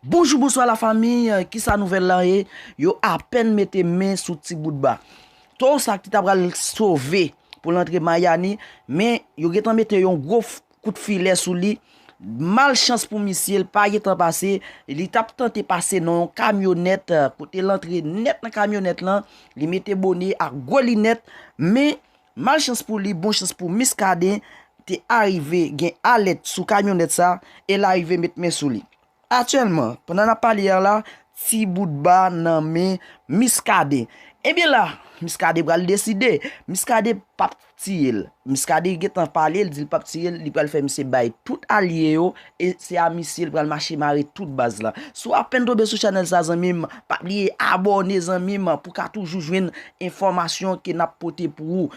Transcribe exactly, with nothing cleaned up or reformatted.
Bonjou, bonswa lafanmi, kisa nouvèl la ye? Yo apèn mete men sou Ti Boutba. Towo sa ki ta pral sove pou l antre Mayani, men yo gentan mete yon gwo f- kout filè sou li. Malchans pou misye, l pa gentan pase, li t ap tante pase nan yon kamyonèt, kote l antre nèt nan kamyonèt lan, li mete bone ak gwo linèt, men malchans pou li, bon chans pou Miskaden, te arive gen alèt sou kamyonèt sa, e l arive met men sou li. Aktyèlman, pandan n ap pale a la, Ti Boutba nan men Miskaden. Ebyen la, Miskaden pral deside. Miskaden p ap tiye l. Miskaden gentan pale, l di l p ap tiye l, li pral fè misye bay tout alye yo, e se a misye l pral mache mare tout baz la. Si w apèn tonbe sou chanèl sa, zanmi m, pa bliye abòne, zanmi m, pou w ka toujou jwenn enfòmasyon ke n ap pote pou ou.